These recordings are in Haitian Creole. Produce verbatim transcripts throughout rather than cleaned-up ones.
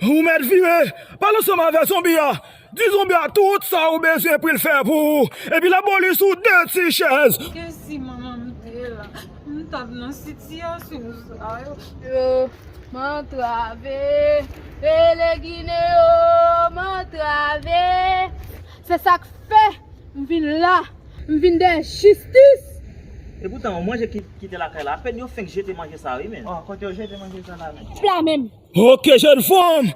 Ou mèt vire, pale ansanm avè zonbi a. Di zonbi a tout sa ou bezwen pou l fè pou ou. Epi l aboli sou de ti chèz. Ke si manman m te la, m t ap nan sitiyasyon sa yo. Yo m antrave, Pelegine yo m antrave. Se sa k fè m vin la, m vin dèyè jistis. E poutan, yon manje ki kite lakay la, apèn yo fenk jete manje sa, wi, men. Oh, kote yo jete manje sa la, men? La menm. Ok, jèn fanm.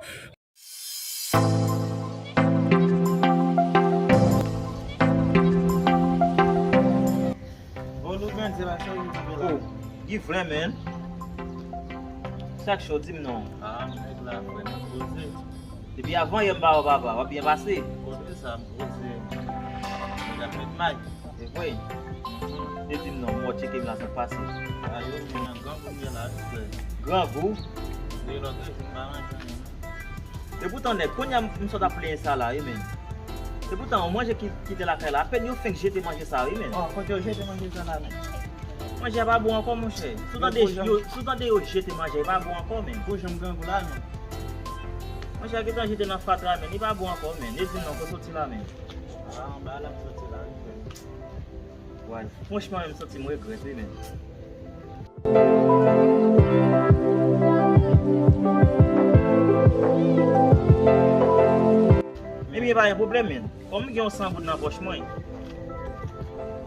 Oh, Lougan, se pa sa, wi, la. Oh, Givlen, men. Sa k cho, di m non. Ah, nèg la, frè, nan koze. Depi avan yè m pa wè w, papa, w ap byen pase? Kote sa, m poze. Mwen ap met may. Se vre? Te di m non, mwen tcheke m la, sa k pase? A, yo vin nan grangou m ye la, wi, frè. Grangou? Wi, lòt jou m pa manje anyen, non. E poutan, nèg, kounye a m sot ap plenyen sa la, wi, men. E poutan, yon manje ki kite lakay la, apèn yo fenk jete manje sa, wi, men. Oh, kote yo jete manje sa la, men? Manje a pa bon ankò, monchè. Si w tande yo, si w tande yo jete manje, e pa bon ankò, men. Pou jan m grangou la, men. Manje a gentan jete nan fatra, men. Li pa bon ankò, men. Li di m non, pou soti la, men. A, anba la m soti la, wi, frè. Wè, franchman, m santi m regrèt, wi, men. Ebyen, pa gen pwoblèm, men. Kòm m gen yon san goud nan pòch mwen,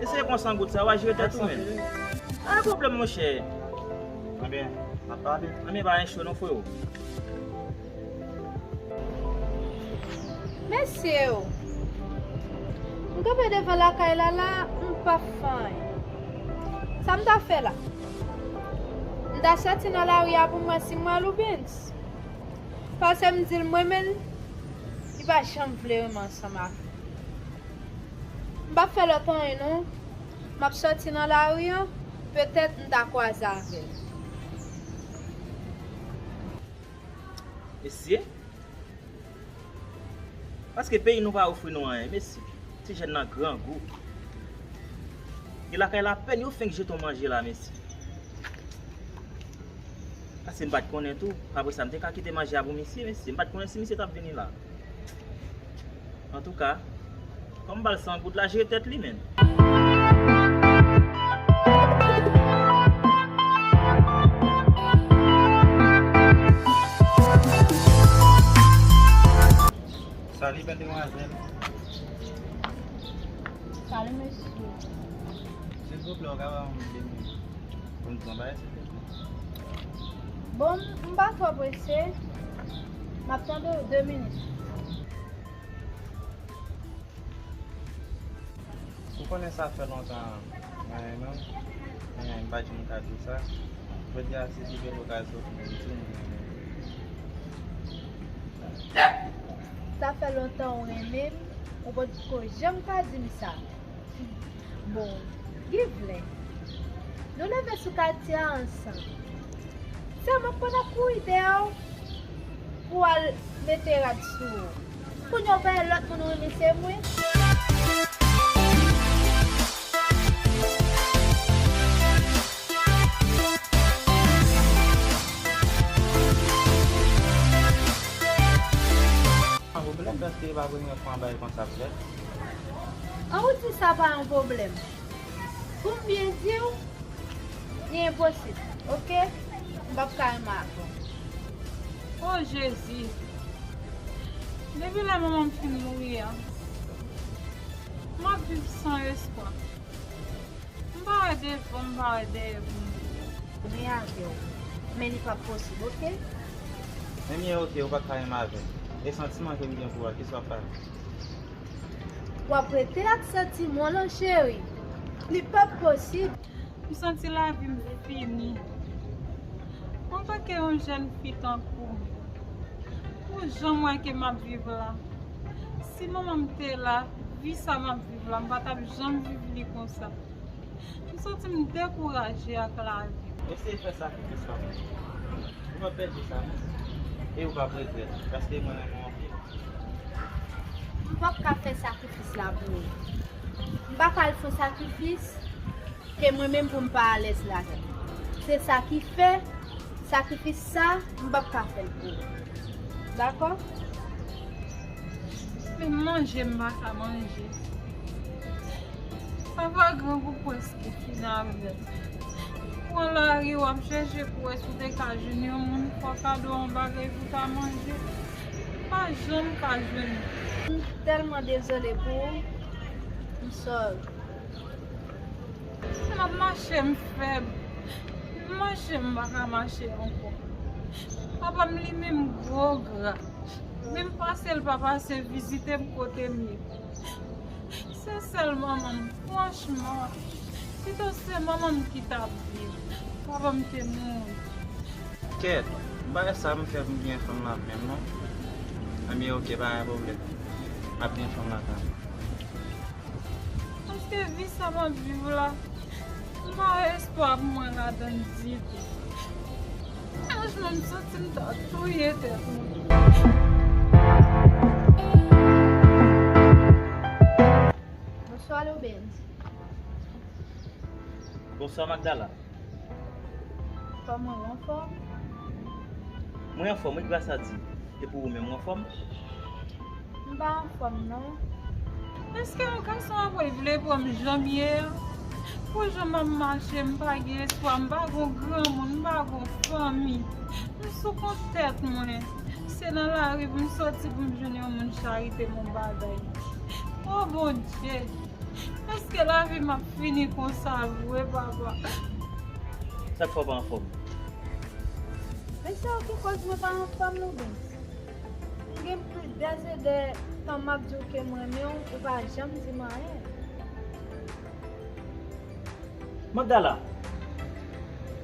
eseye pran san goud sa, w a jere tèt ou, men. Pa gen pwoblèm, monchè. Ebyen, n ap pale. Ebyen, pa gen cho non, freo. Mesye yo, m kanpe devan lakay la la, m p ap fè anyen. Sa m ta fè la? M ta soti nan lari a pou m wè si m wè Loubens. Paske m di l m renmen l, li pa janm vle renmen ansanm ak mwen. M p ap fè lòt anyen non. M ap soti nan lari an, petèt m ta kwaze avè l. Mesye. Paske peyi nou pa ofri nou anyen, mesye. Ti jèn nan grangou. Gen lakay la apèn yo fenk jete yon manje la, mesye. Paske m pa t konnen tou. Apre sa, m te ka kite manje a pou misye, mesye. M pa t konnen si misye t ap vini la. Antouka, kòm m ba l san goud la, jere tèt li menm. Salut, bèl demwazèl. Salut, mesye. Silvouplè, ou ka ba mwen de minit pou m di yon bagay, silvouplè? Bon, m pa twò prese. M ap tande w de minit. Ou konnen sa fè lontan mwen renmen w, men m pa janm ka di w sa. Jodi a, se rive lokazyon pou m di w mwen renmen w. Sa fè lontan ou renmen m, ou potko janm ka di m sa. Bon, Givlen, nou leve sou katye a ansanm. Sèlman pandan kouri dèyè w pou al mete rad sou ou. Kounye a w pa wè lòt moun ou renmen se mwen. An pwoblèm, paske e pa premye fwa yon bagay konsa ap fèt. An, ou di sa pa yon pwoblèm. Pou m byen di w, li enposib, oke? M p ap ka renmen avè w. O Jezi! Depi lè manman m fin mouri a, m ap viv san espwa. M pa wè devan, m pa wè dèyè pou m. Renmen avè w, men li p ap posib, oke? Ebyen, oke, ou pa ka renmen avè m. E santiman ke m gen pou ou a, kisa w ap fè? W ap rete ak santiman w lan, cheri. Li p ap posib. M santi lavi m fini. Antanke yon jèn fi tankou m, pou jan m wè ke m ap viv la, si manman m te la, vi sa m ap viv la, m pa t ap janm viv li konsa. M santi m dekouraje ak lavi. Eseye fè sakrifis pa mwen. Ou p ap pèdi sa non. E ou p ap regrèt, paske mwen renmen w anpil. M p ap ka fè sakrifis la pou ou. M pa ka al fè yon sakrifis ke mwen menm pou m pa alèz ladan l. Se sa ki fè, sakrifis sa, m p ap ka fè l pou ou. Dakò? Menm manje m pa ka manje. Papa grangou prèske fin avè m. Pran lari w ap chèche pou wè si w te ka jwenn yon moun fè w kado yon bagay pou w ta manje. M pa janm ka jwenn. M tèlman dezole pou ou. M sorry. M ap mache, m fèb. M mache, m pa ka mache ankò. Papa m li menm gwo gra. Menm pase l pa pase vizite m kote m ye. Se sèl manman m, franchman. Pito se manman m ki t ap viv. Papa m te mouri. Kèt, bagay sa m fè m gen fanm la menm non. Anben oke, pa gen pwoblèm. M ap gen fanm lakay mwen. Paske vi sa m ap viv la, m pa wè espwa pou mwen ladan l ditou. Franchman, m santi m ta touye tèt mwen. Bonswa, Loubens. Bonswa, Magdala. Kòman w, w anfòm? Mwen anfòm, wi, gras a Dye. E pou ou menm, ou anfòm? M pa anfòm, non. Èske yon gason ap vle pran m jan m ye a? Pou jan m ap mache, m pa gen espwa, m pa gon granmoun, m pa gon fanmi. M sou kont tèt mwen. Se nan lari pou m sòti pou m jwenn yon moun charite m yon bagay. O Bondye! Èske lavi m ap fini konsa vre, papa? Sa k fè w pa anfòm? Men se ou ki koz mwen pa anfòm, Loubens. M gen plis dèzedè tan m ap di w ke m renmen w, ou pa janm di m anyen. Magdala,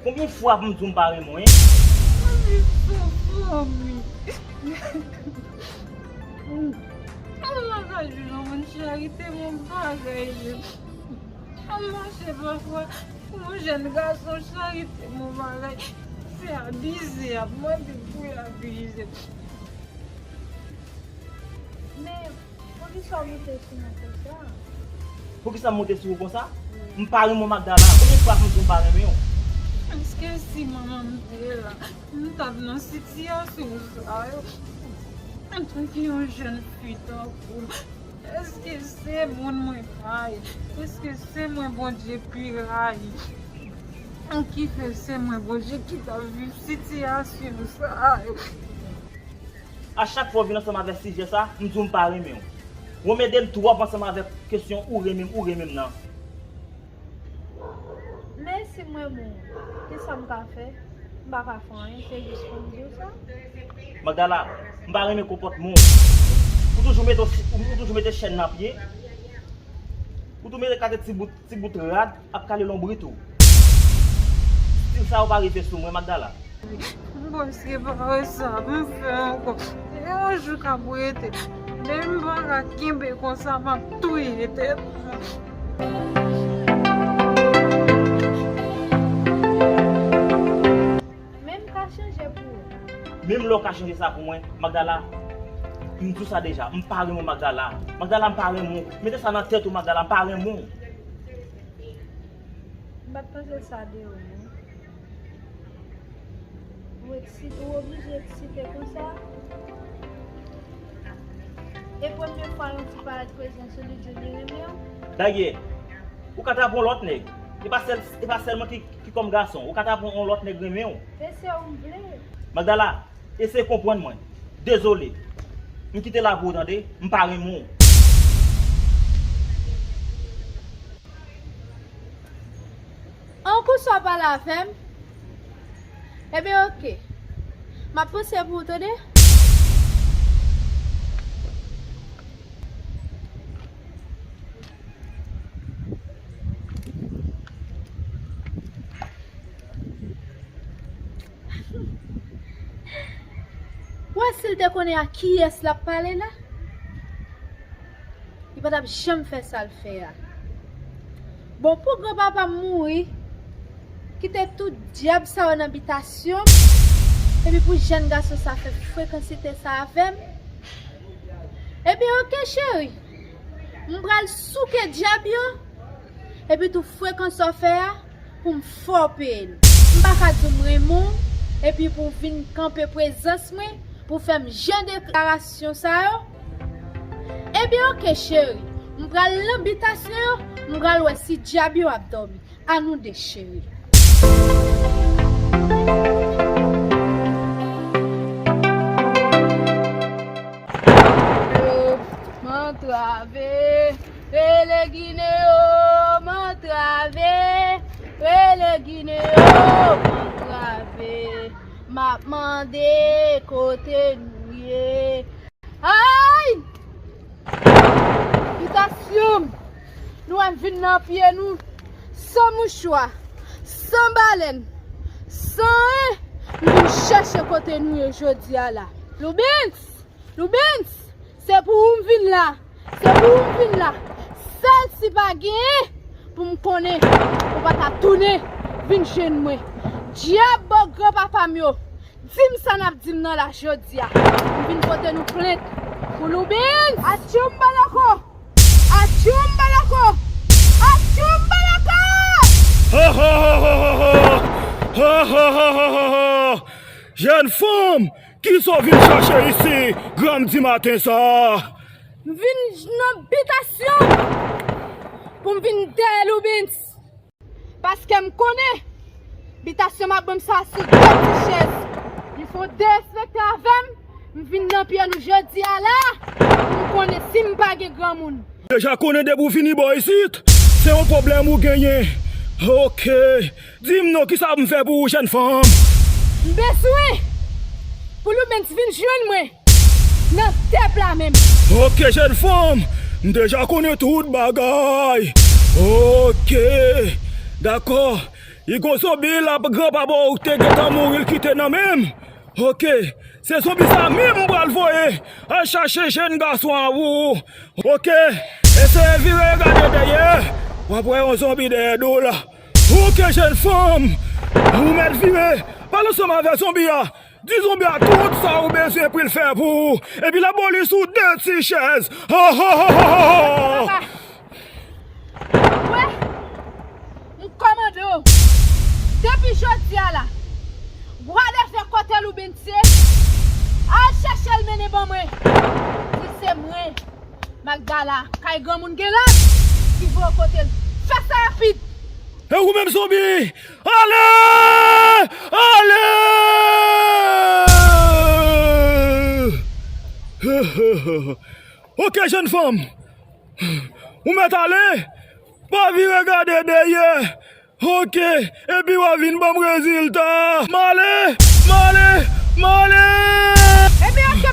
konbyen fwa pou m di w m pa renmen w, en? Mwen viv san fanmi. Mwen pa ka jwenn yon moun charite m yon bagay. M mache pafwa, yon jèn gason charite m yon bagay. Se abize y ap mande pou y abize. Men, poukisa w moute sou mwen konsa? Poukisa m moute sou ou konsa? Wi. M pa renmen w, Magdala. Konbyen fwa pou m di w m pa renmen w? Èske si manman m te la, m t ap nan sitiyasyon sa yo? Antanke yon jèn fi tankou m, èske se moun mwen rayi? Èske se mwen Bondye pi rayi? Ki fè se mwen Bondye ki t ap viv sitiyasyon sa yo? A chak fwa w vin ansanm avèk sijè sa, m di w m pa renmen w. Ou anmède m twòp ansanm avèk kesyon ou renmen m, ou renmen m nan. Men si m renmen w, kisa m ka fè? M pa ka fè anyen, se jis pou m di w sa. Magdala, m pa renmen konpòtman w. Ou toujou mete, ou, ou toujou mete chèn nan pye. Ou toujou mete kate ti bout, ti bout rad ap kale lonbrit ou. Stil sa yo pa rive sou mwen, Magdala. M prèske pa wè sa pou m fè ankò. E yon jou k ap rete. Depi m pa ka kenbe konsa, m ap touye tèt mwen. Men m ka chanje pou ou. Menm lè w ka chanje sa pou mwen, Magdala, m di w sa deja, m pa renmen w, Magdala. Magdala, m pa renmen w. Mete sa nan tèt ou, Magdala, m pa renmen w. M pa t panse sa de ou, non. Ou eksite, ou oblije eksite konsa. E premye fwa yon fi parèt prezan sou li, di li renmen w. Dayè, ou ka t ap yon lòt nèg. E pa sèl, e pa sèlman ki, ki kòm gason. Ou ka t ap yon lòt nèg renmen w. E se ou m vle. Magdala, eseye konprann mwen. Dezole. M kite la pou ou, tande. M pa renmen w. An kou sa w pale avè m? Ebyen, oke. M ap panse pou ou, tande? Ou wè, si l te konnen a kiyès l ap pale la, li pa t ap janm fè sa l fè a. Bon, pou granpapa m mouri, kite tout dyab sa yo nan bitasyon m, epi pou jèn gason sa fè frekansite sa avè m, ebyen, oke, cheri, m pral souke dyab yo, epi tou frekans sa w fè a, pou m fè w peye l. M pa ka di w m renmen w, epi pou w vin kanpe prezans mwen, pou fè m jan deklarasyon sa yo? Ebyen, oke, cheri. M pral nan bitasyon yo, m pral wè si dyab yo ap dòmi. Ann nou dechire. Yo, m antrave, rele Ginen yo, m antrave, rele Ginen yo, m antrave, m ap mande kote nou ye. Ay! Bitasyon m, nou wè m vin nan pye nou, san mouchwa, san balèn, san en, m vin chèche kote nou ye jodi a la. Loubens! Loubens! Se pou ou m vin la! Se pou ou m vin la! Sèl si pa genyen pou m konnen ou pa ta tounen vin jwenn mwen. Dyab bò granpapa m yo! Di m sa n ap di m nan la jodi a. M vin pote nou plent pou Loubens. Atchoum balako! Atchoum balako! Atchoum balako! Jèn fanm, kisa w vin chache isi, granm di maten sa? M vin nan bitasyon pou m vin dèyè Loubens. Paske m konnen bitasyon m ap ban m sa sou de ti chèz. Li fè w derespekte avè m, m vin nan pye nou jodi a la pou m konnen si m pa gen granmoun. Deja konnen depi w vini bò isit, se yon pwoblèm ou genyen. Oke, di m non, kisa m fè pou ou, jèn fanm? M bezwen pou Loubens vin jwenn mwen. Nan tèp la menm. Oke, jèn fanm, m deja konnen tout bagay. Oke, dakò. Li gon zonbi l ap granpapa w te gentan mouri, l kite nan men m. Oke, se zonbi sa menm m pral voye al chache jèn gason a ou. Oke, eseye vire gade dèyè. W ap wè yon zonbi dèyè do w la. Oke, jèn fanm, ou mèt vire. Pale ansanm avè zonbi a. Di zonbi a tout sa ou bezwen pou l fè pou ou. Epi l ap ba w li sou de ti chèz. Ho, ho, ho, ho, ho, ho. Papa. Wè, m kòmande w. Depi jodi a la, w ale fè kote Loubens ye. Al chèche l mennen ban mwen. Di se mwen. Magdala, kay granmoun gen lòd ki voye w kote l. Fè sa rapid! E ou menm zonbi! Ale! Ale! Oke, jèn fanm. Ou mèt ale. Pa vire gade dèyè. Oke, epi w a vin ban m rezilta. M ale, m ale, m ale! Ebyen, oke,